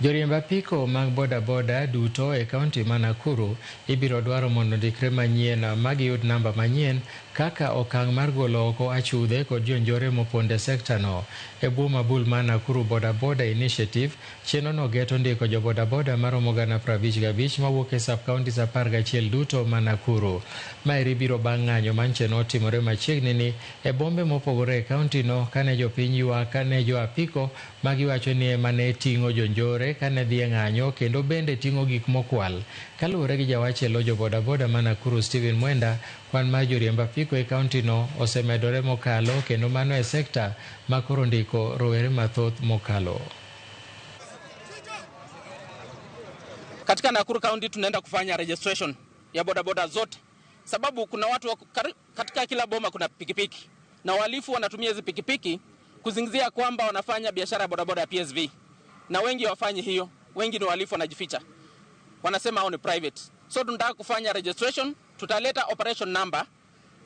Joriemb apiko mag bodaboda duto e kaunti ma Nakuru ibiro dwaro mondo ondikre manyien ma giyud namba manyien kaka okang' mar golo oko achudhe kod jonjore mopondo e sekta no. E bwo mabul mar Nakuru Bodaboda Initiative, chenro no geto ndiko jo bodaboda maromo 55,000 mawuok e sub-counties 11 duto ma Nakuru. Maeri biro bang' ng'anyo manche notimore machiegni ni e bombe mopogore e kaunti no kane jopiny ywak ne jo apiko magiwacho ni ema ne ting'o jonjore kane dhi e ng'anyo kendo bende ting'o gik mokwal. Kaluwore gi jawach e lo jo bodaboda ma Nakuru Stephen Mwenda, kwan mar joriemb apiko e kaunti no osemedore mokalo kendo mano e sekta ma koro ndiko rowere mathoth mokalo. Katika Nakuru County tunaenda kufanya registration ya bodaboda zote, sababu kuna watu katika kila boma kuna pikipiki na wahalifu wanatumia hizi pikipiki kuzingizia kwamba wanafanya biashara ya bodaboda ya PSV, na wengi hawafanyi hiyo, wengi ni wahalifu wanajificha, wanasema hao ni private. So tunataka kufanya registration, tutaleta operation number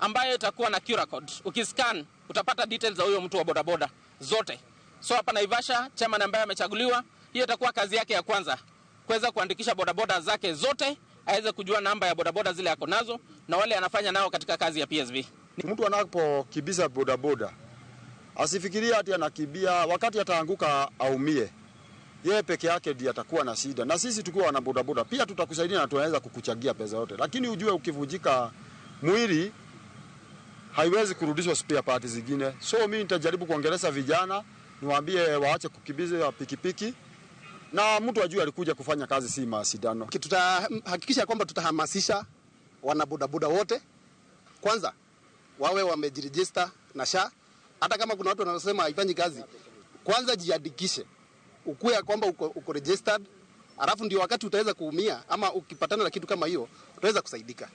ambayo itakuwa na QR code. Ukiscan utapata details za huyo mtu wa bodaboda zote. So hapa Naivasha, chairman ambaye amechaguliwa, hiyo itakuwa kazi yake ya kwanza, kuweza kuandikisha bodaboda zake zote, aweze kujua namba ya bodaboda zile ako nazo na wale anafanya nao katika kazi ya PSV. Mtu anapokimbiza bodaboda asifikirie ati anakimbia, wakati ataanguka aumie, yeye peke yake ndiye atakuwa na shida. Na sisi tukiwa wana bodaboda pia tutakusaidia na tunaweza kukuchangia pesa yote, lakini ujue ukivunjika mwili haiwezi kurudishwa spare parts zingine. So mimi nitajaribu kuongelesha vijana, niwaambie waache kukimbiza pikipiki na mtu ajue alikuja kufanya kazi, si mashindano. Tutahakikisha kwamba tutahamasisha wanabodaboda wote, kwanza wawe wamejiregister na SHA. Hata kama kuna watu wanasema haifanyi kazi, kwanza jiandikishe, ukuwe ya kwamba uko registered, alafu ndio wakati utaweza kuumia ama ukipatana na kitu kama hiyo utaweza kusaidika.